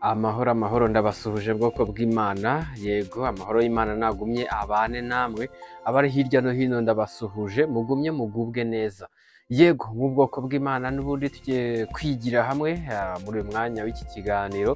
Amahoro amahoro, ndabasuhuje bwoko bw'Imana. Yego, amahoro y'Imana nagumye abane namwe, abari hirya no hino ndabasuhuje, mugumye mugubwe neza. Yego, nk'ubwoko bw'Imana n'ubundi tugiye kwigira hamwe muri uyu mwanya w'iki kiganiro.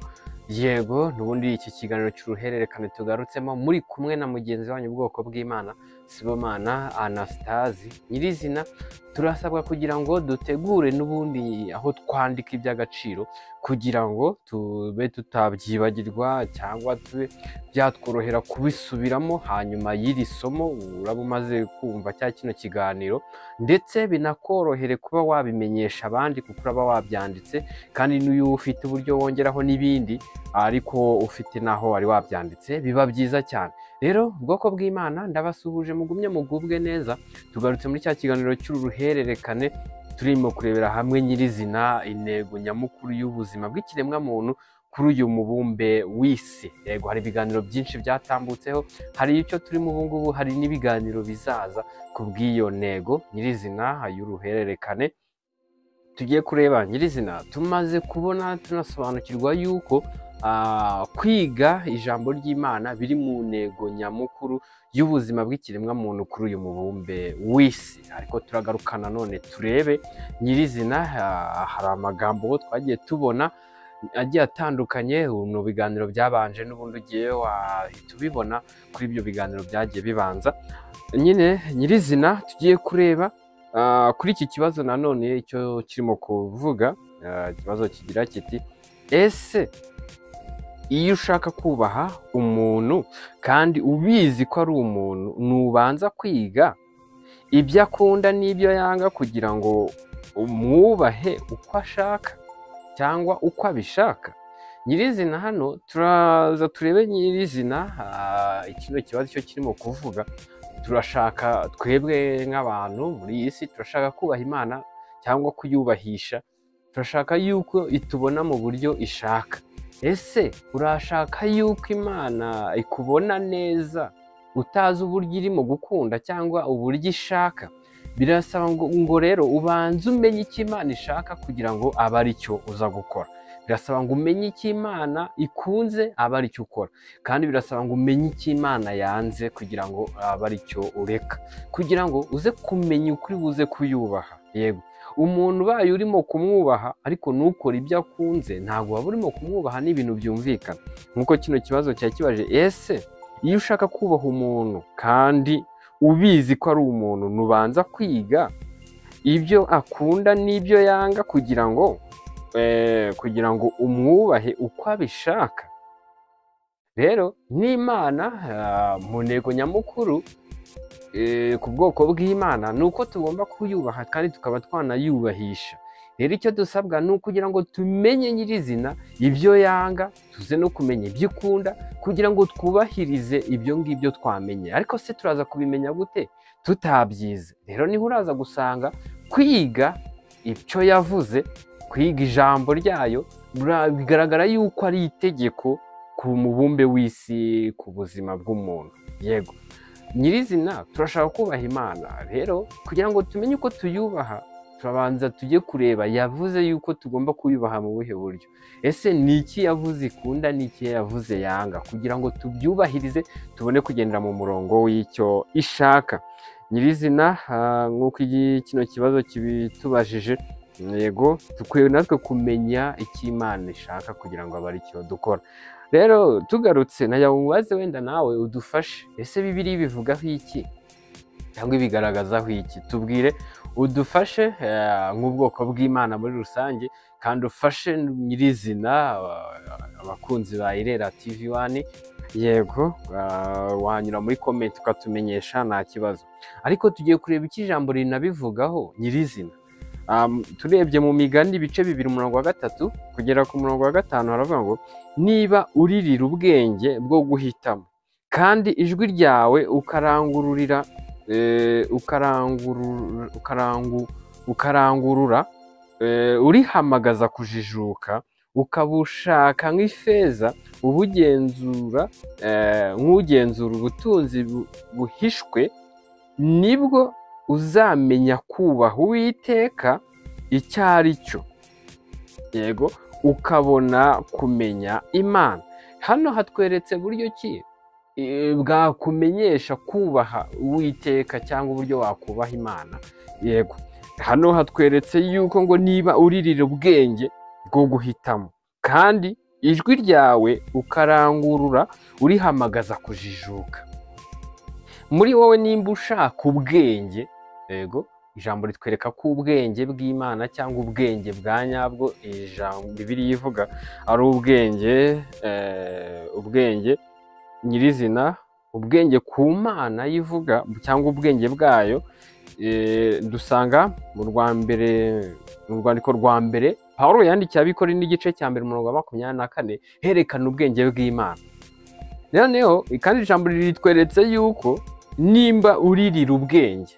Yego, n'ubundi iki kiganiro cy'uruhererekane tugarutsemo muri kumwe na mugenzi wanyu ubwoko bw'Imana, Sibomana Anastase. Nyirizina turasabwa kugira ngo dutegure n'ubundi aho twandika iby'agaciro, kugira ngo tube tutabyibagirwa cyangwa tube byatworohera kubisubiramo hanyuma y'iri somo uraba umaze kumva cya kino kiganiro, ndetse binakorohere kuba wabimenyesha abandi kuko uraba wabyanditse, kandi n'uyu ufite uburyo wongeraho n'ibindi ariko ufite n'aho wari wabyanditse biba byiza cyane. Rero ubwoko bw'Imana ndabasuhuje, mugumye mugubwe neza. Tugarutse muri cya kiganiro cy'uruhererekane turimo kurebera hamwe nyirizina intego nyamukuru y'ubuzima bw'ikiremwamuntu kuri uyu mubumbe w'isi. Yego, hari ibiganiro byinshi byatambutseho, hari icyo turimo ubu ngubu, hari n'ibiganiro bizaza ku bw'iyo ntego nyirizina y'uruhererekane tugiye kureba. Nyirizina tumaze kubona tunasobanukirwa yuko kwiga ijambo ry'Imana biri mu ntego nyamukuru y'ubuzima bw'ikiremwamuntu kuri uyu mubumbe w'isi. Ariko turagaruka nanone turebe nyirizina, hari amagambo twagiye tubona agiye atandukanye mu biganiro byabanje, n'ubundi ugiye wahita ubibona kuri ibyo biganiro byagiye bibanza. Nyine nyirizina tugiye kureba kuri iki kibazo nanone icyo kirimo kuvuga, ikibazo kigira kiti: ese iyo ushaka kubaha umuntu kandi ubizi ko ari umuntu, ntubanza kwiga ibyo akunda n'ibyo yanga kugira ngo umwubahe uko ashaka cyangwa uko abishaka? Nyirizina hano turaza turebe nyirizina kino kibazo cyo kirimo kuvuga. Turashaka twebwe nk'abantu muri iyi si, turashaka kubaha Imana cyangwa kuyubahisha, turashaka yuko itubona mu buryo ishaka. Ese urashaka yuko Imana ikubona neza utazi uburyo irimo gukunda cyangwa uburyo ishaka? Birasaba ngo rero ubanze umenye icyo Imana ishaka kugira ngo abe ari cyo uza gukora. Birasaba ngo umenye icyo Imana ikunze abe ari cyo ukora, kandi birasaba ngo umenye icyo Imana yanze kugira ngo abe ari cyo ureka, kugira ngo uze kumenya ukuri buze kuyubaha. Yego, umuntu ubaye urimo kumwubaha ariko ntukore ibyo akunze, ntabwo waba urimo kumwubaha, ni ibintu byumvikana. Nk'uko kino kibazo cyari kibaje, ese iyo ushaka kubaha umuntu kandi ubizi ko ari umuntu, ntubanza kwiga ibyo akunda n'ibyo yanga kugira ngo umwubahe uko abishaka? Rero n'Imana mu ntego nyamukuru ku bwoko bw'Imana ni uko tugomba kuyubaha kandi tukaba twanayubahisha. Rero icyo dusabwa ni ukugira ngo tumenye nyirizina ibyo yanga, tuze no kumenya ibyo ikunda, kugira ngo twubahirize ibyo ngibyo twamenye. Ariko se turaza kubimenya gute tutabyize? Rero niho uraza gusanga kwiga icyo yavuze, kwiga ijambo ryayo, bigaragara yuko ari itegeko ku mubumbe w'isi, ku buzima bw'umuntu. Yego, nyirizina turashaka kubaha Imana. Rero kugira ngo tumenye uko tuyubaha, turabanza tujye kureba yavuze yuko tugomba kuyubaha mu buhe buryo. Ese ni iki yavuze ikunda, ni iki yavuze yanga, kugira ngo tubyubahirize tubone kugendera mu murongo w'icyo ishaka. Nyirizina nk'uko kino kibazo kibitubajije, yego dukwiye natwe kumenya icyo Imana ishaka kugira ngo abe ari cyo dukora. Rero tugarutse na yamubaze wenda nawe udufashe, ese Bibiliya ibivugaho iki cyangwa ibigaragazaho iki? Tubwire, udufashe nk'ubwoko bw'Imana muri rusange, kandi ufashe nyirizina abakunzi ba Irera TV 1. Yego, wanyura muri comment ukatumenyesha, nta kibazo. Ariko tugiye kureba icyo ijambo rinabivugaho nyirizina. Turebye mu Migani ibice 2 umurongo wa 3 kugera ku murongo wa 5, haravuga ngo: niba uririra ubwenge bwo guhitamo, kandi ijwi ryawe ukarangururira ukarangurura urihamagaza kujijuka, ukabushaka nk'ifeza, ubugenzura nk'ugenzura ubutunzi buhishwe, nibwo uzamenya kubaha Uwiteka icyo ari cyo. Yego, ukabona kumenya Imana. Hano hatweretse buryo ki bwakumenyesha kubaha Uwiteka cyangwa uburyo wakubaha Imana. Yego, hano hatweretse yuko ngo niba uririra ubwenge bwo guhitamo, kandi ijwi ryawe ukarangurura urihamagaza kujijuka muri wowe, nimba ushaka ubwenge. Yego, ijambo ritwereka ko ubwenge bw'Imana cyangwa ubwenge bwa nyabwo, ijambo Bibiliya ivuga ari ubwenge, ubwenge nyirizina, ubwenge ku Mana yivuga cyangwa ubwenge bwayo. Dusanga mu rwandiko rwa mbere Pawulo yandikiye Abikorinto n'igice cya 1 umurongo wa 24, herekana ubwenge bw'Imana. Noneho kandi ijambo ritweretse yuko nimba uririra ubwenge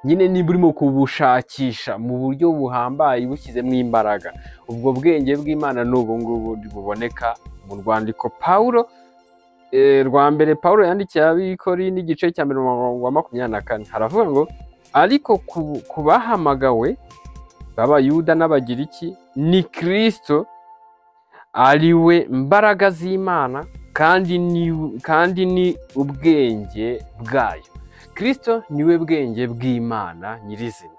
nyine, nimba urimo kubushakisha mu buryo buhambaye bushyizemo imbaraga, ubwo bwenge bw'Imana ni ubu ngubu buboneka mu rwandiko Pawulo rwa mbere Pawulo yandikiye Abikorinto n'igice cya 1 umurongo wa 24, haravuga ngo ariko ku bahamagawe b'Abayuda n'Abagiriki ni Kristo ari we mbaraga z'Imana kandi ni ubwenge bwayo. Kristo niwe bwenge bw'Imana nyirizina.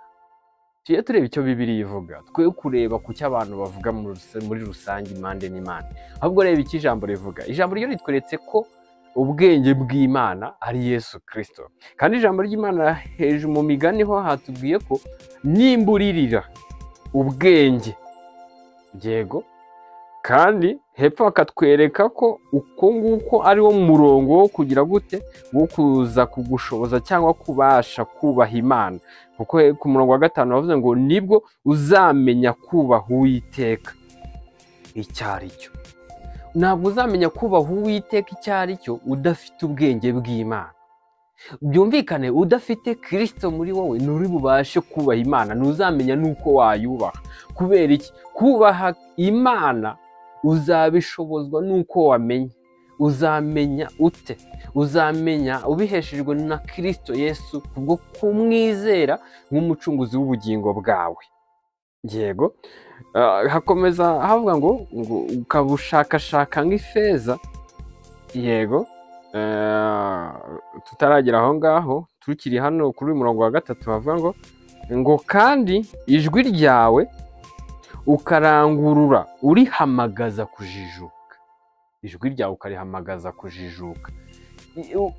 Tujye tureba icyo Bibiliya ivuga, twe kureba ku cyo abantu bavuga muri rusange impande n'impande, ahubwo reba icyo ijambo rivuga. Ijambo ryo ritweretse ko ubwenge bw'Imana ari Yesu Kristo. Kandi ijambo ry'Imana hejuru mu migani ho hatubwiye ko nimba uririra ubwenge, yego, kandi hepfo bakatwereka ko uko nguko ari wo murongo wo kugira gute, wo kuza kugushoboza cyangwa kubasha kubaha Imana. Kuko ku murongo wa 5 bavuze ngo nibwo uzamenya kubaha Uwiteka icyo ari cyo. Ntabwo uzamenya kubaha Uwiteka icyo ari cyo udafite ubwenge bw'Imana. Byumvikane, udafite Kristo muri wowe nturi bubashe kubaha Imana, ntuzamenya nuko wayubaha. Kubera iki? Kubaha Imana uzabishobozwa nuko wamenye. Uzamenya ute? Uzamenya ubiheshejwe na Kristo Yesu kubwo kumwizera nk'umucunguzi w'ubugingo bwawe. Yego, hakomeza havuga ngo ukabushakashaka nk'ifeza. Yego, tutaragera aho ngaho, tukiri hano kuri murongo wa 3 havuga ngo kandi ijwi ryawe ukarangurura urihamagaza kujijuka. Ijwi ryawe ukarihamagaza kujijuka.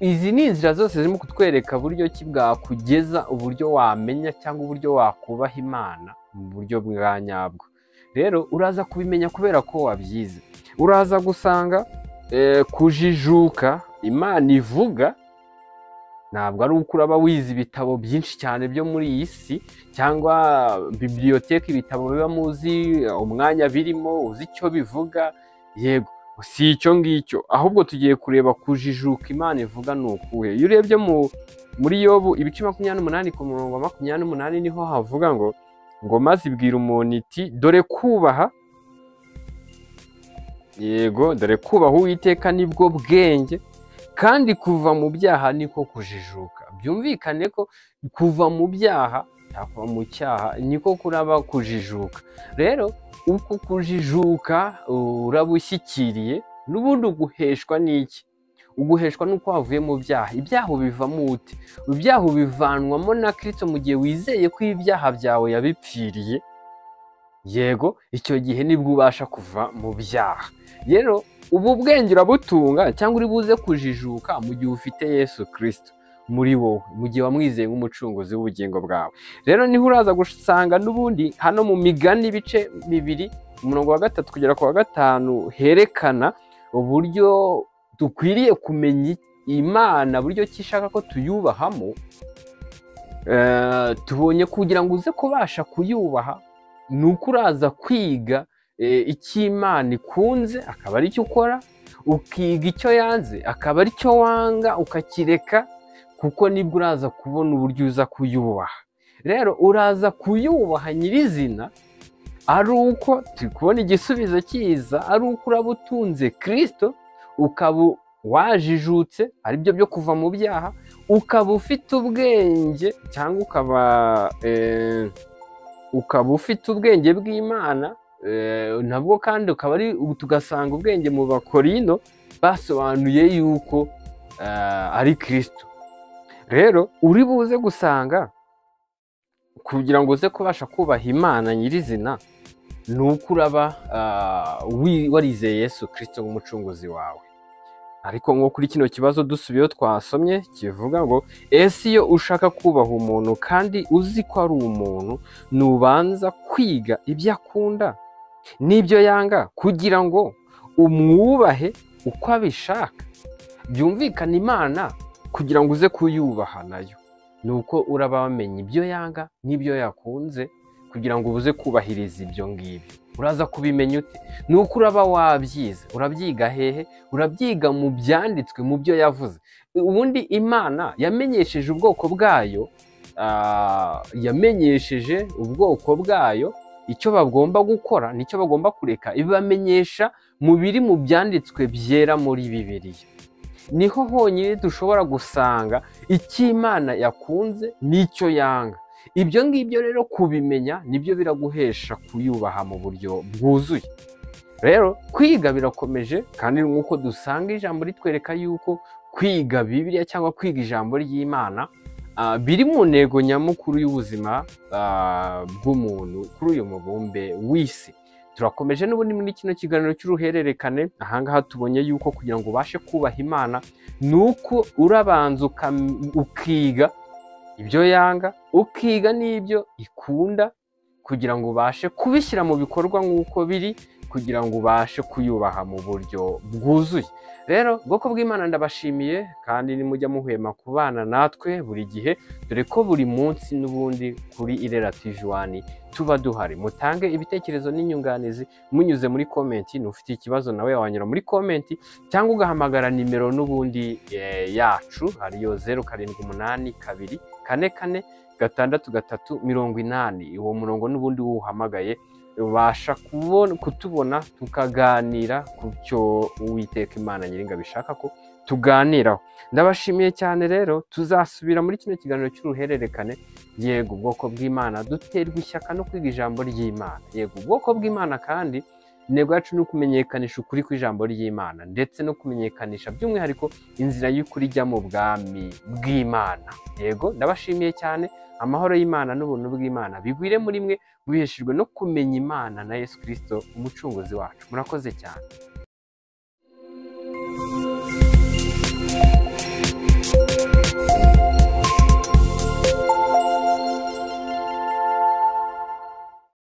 Izi ni inzira zose zirimo kutwereka buryo ki bwakugeza uburyo wamenya cyangwa uburyo wakubaha Imana mu buryo bwa nyabwo. Rero uraza kubimenya kubera ko wabyize. Uraza gusanga kujijuka Imana ivuga ntabwo ari uko uraba wize ibitabo byinshi cyane byo muri iyi si, cyangwa bibliothèque ibitabo biba muzi umwanya birimo, uzi icyo bivuga. Yego, si icyo ngicyo, ahubwo tugiye kureba kujijuka Imana ivuga ni ukuhe. Iyo urebye muri Yobu ibice 28 ku murongo wa 28 niho havuga ngo maze ibwira umuntu iti dore kubaha, yego, dore kubaha Uwiteka nibwo bwenge, kandi kuva mu byaha niko kujijuka. Byumvikane ko kuva mu byaha cyangwa mu cyaha niko kuraba kujijuka. Rero uko kujijuka urabushyikiriye, n'ubundi uguheshwa n'iki? Uguheshwa n'uko wavuye mu byaha. Ibyaha ubivamo ute? Ibyaha ubivanwamo na Kristo mu gihe wizeye ko ibyaha byawe yabipfiriye. Yego, icyo gihe nibwo ubasha kuva mu byaha. Rero ubu bwenge urabutunga cyangwa uri buze kujijuka mu gihe ufite Yesu Kristo muri wowe, mu gihe wamwizeye nk'umucunguzi w'ubugingo bwawe. Rero niho uraza gusanga n'ubundi hano mu migani ibice 2 umurongo wa 3 kugera ku wa 5 herekana uburyo dukwiriye kumenya Imana, buryo ki ishaka ko tuyubahamo. Tubonye kugira ngo uze kubasha kuyubaha ni uko uraza kwiga icyo Imana ikunze akaba ari cyo ukora, ukiga icyo yanze akaba ari cyo wanga ukakireka, kuko nibwo uraza kubona uburyo uza kuyubaha. Rero uraza kuyubaha nyirizina ari uko turi kubona igisubizo cyiza, ari uko uraba utunze Kristo, ukaba wajijutse aribyo byo kuva mu byaha, ukaba ufite ubwenge cyangwa ukaba ufite ubwenge bw'Imana, Nabwo kandi ukaba ari tugasanga ubwenge mu Bakorino basobanuye yuko ari Kristo. Rero uri buze gusanga kugira ngo uze kubasha kubaha Imana nyirizina ni uko uraba warizeye Yesu Kristo nk'umucunguzi wawe. Ariko nko kuri kino kibazo dusubiyeho twasomye kivuga ngo ese iyo ushaka kubaha umuntu kandi uzi ko ari umuntu, nubanza kwiga ibyo akunda n'ibyo yanga kugira ngo umwubahe uko abishaka. Byumvikana Imana kugira ngo uze kuyubaha nayo ni uko uraba wamenye ibyo yanga n'ibyo yakunze kugira ngo ubuze kubahiriza ibyo ngibyo. Uraza kubimenya ute? Ni uko uraba wabyize. Urabyiga hehe? Urabyiga mu byanditswe, mu byo yavuze. Ubundi Imana yamenyesheje ubwoko bwayo, yamenyesheje ubwoko bwayo icyo bagomba gukora n'icyo bagomba kureka, ibamenyesha mu biri mu byanditswe byera muri Bibiliya. Niho honyine dushobora gusanga icyo Imana yakunze n'icyo yanga. Ibyo ngibyo rero kubimenya nibyo biraguhesha kuyubaha mu buryo bwuzuye. Rero kwiga birakomeje, kandi nk'uko dusanga ijambo ritwereka yuko kwiga Bibiliya cyangwa kwiga ijambo ry'Imana biri mu ntego nyamukuru y'ubuzima bw'umuntu kuri uyu mubumbe w'isi. Turakomeje n'ubundi muri kino kiganiro cy'uruhererekane. Ahangaha tubonye yuko kugira ngo ubashe kubaha Imana ni uko urabanza ukiga ibyo yanga, ukiga n'ibyo ikunda, kugira ngo ubashe kubishyira mu bikorwa nk'uko biri, kugira ngo ubashe kuyubaha mu buryo bwuzuye. Rero bwoko bw'Imana ndabashimiye, kandi nimujya muhwema kubana natwe buri gihe, dore ko buri munsi n'ubundi kuri Irera TV 1 tuba duhari. Mutange ibitekerezo n'inyunganizi munyuze muri komenti. N'ufite ikibazo nawe wanyura muri komenti cyangwa ugahamagara nimero n'ubundi yacu ariyo 0782 44 63 80. Uwo murongo n'ubundi wuhamagaye ubasha kutubona tukaganira ku cyo Uwiteka Imana Nyiringabo ishaka ko tuganiraho. Ndabashimiye cyane. Rero tuzasubira muri kino kiganiro cy'uruhererekane. Yego, ubwoko bw'Imana duterwa ishyaka no kwiga ijambo ry'Imana. Yego, ubwoko bw'Imana kandi intego yacu ni ukumenyekanisha ukuri kw'ijambo ry'Imana, ndetse no kumenyekanisha by'umwihariko inzira y'ukuri ijya mu bwami bw'Imana. Yego, ndabashimiye cyane. Amahoro y'Imana n'ubuntu bw'Imana bigwire muri mwe, biheshejwe no kumenya Imana na Yesu Kristo umucunguzi wacu. Murakoze cyane.